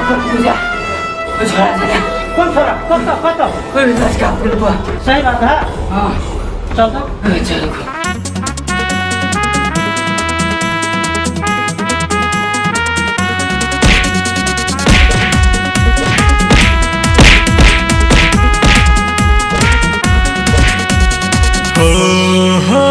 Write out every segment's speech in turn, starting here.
अपन पूजा ओ छोड़ा छला। कोन छोरा? कत कत? ओइ लचका पुल पर। सही बात है। हाँ। चल तो। चल। हो हो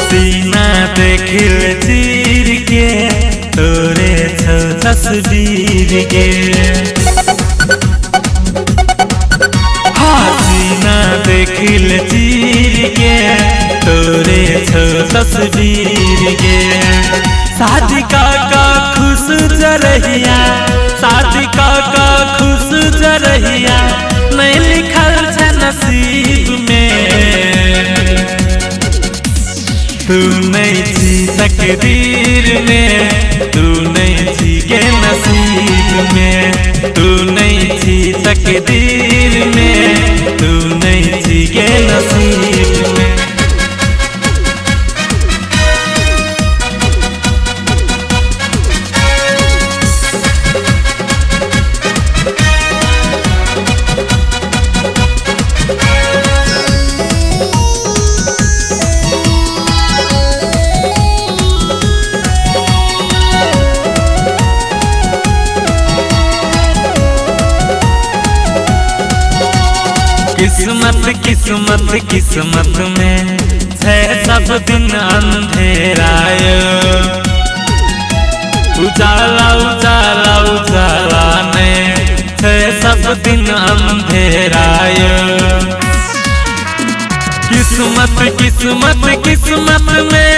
सीना देखिल चीर के तोरे छौ तस्वीर गे। हाँ सीना देखिल चीर के तोरे छौ तस्वीर गे। शादी का खुश जरहिया, शादी का खुश जरहिया, नहीं लिखल छै नसीब में। तू नहीं छी तकदीर में, तू नहीं छी गे नसीब में। तू नहीं छी तकदीर में, तू नहीं छी गे नसीब में। किस्मत किस्मत किस्मत में है सब दिन अंधेरायो। उजाला उजाला उजाला ने है सब दिन अंधेरायो। किस्मत किस्मत किस्मत में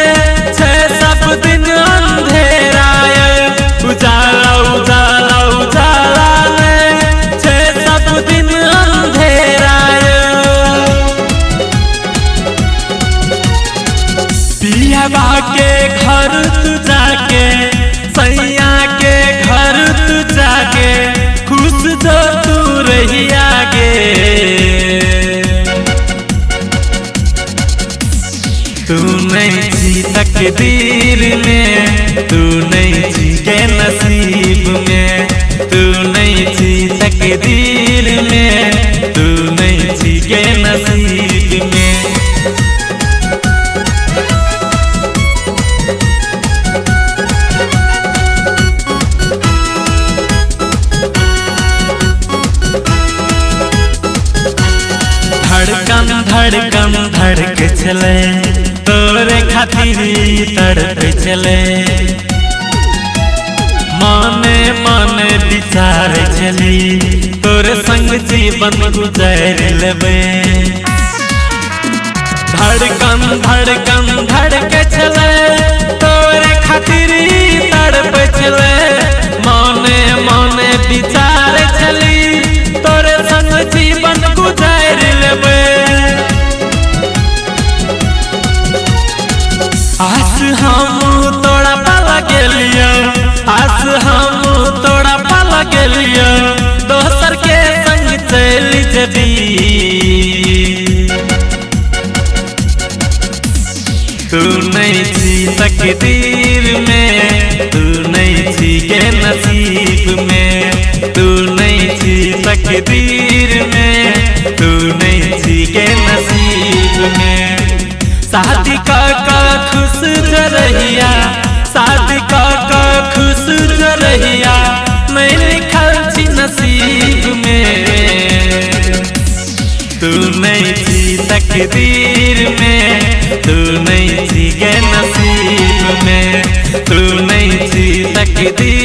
है सब दिन अंधेरायो। उजाला उजाला उजाला ने है सब दिन अंधेरायो। पियाबा के घर तू जाके, सैया के घर तू जाके, खुश जो तू रहिया गे। तू नहीं छी तकदीर में, तू नहीं छी गे नसीब में। तू नहीं छी तकदीर में, तू नहीं छी गे नसीब में। धड़कन धड़कन धड़क चले तोरे खातिर तड़प चले। माने माने विचार चली तोरे संग जीवन गुजार लेबे। धड़कन धड़कन धड़क चले तोरे खातिर तड़प चले। माने माने विचार चली तोरे संग जीवन गुजार लेबे। आस हम तोड़ा पाला गेलियो, आस हम तोड़ा पाला गेलियो, दोसर के संग चल जबी। तू नहीं छी तकदीर में, तू नहीं छी गे नसीब में। तू नहीं छी तकदीर में, तू नहीं छी गे नसीब में। शादी का खुश जरहिया, शादी का खुश जरहिया, नहीं लिखल छी नसीब में। तू नहीं छी तकदीर में, तू नहीं छी गे नसीब में। तू नहीं छी तकदीर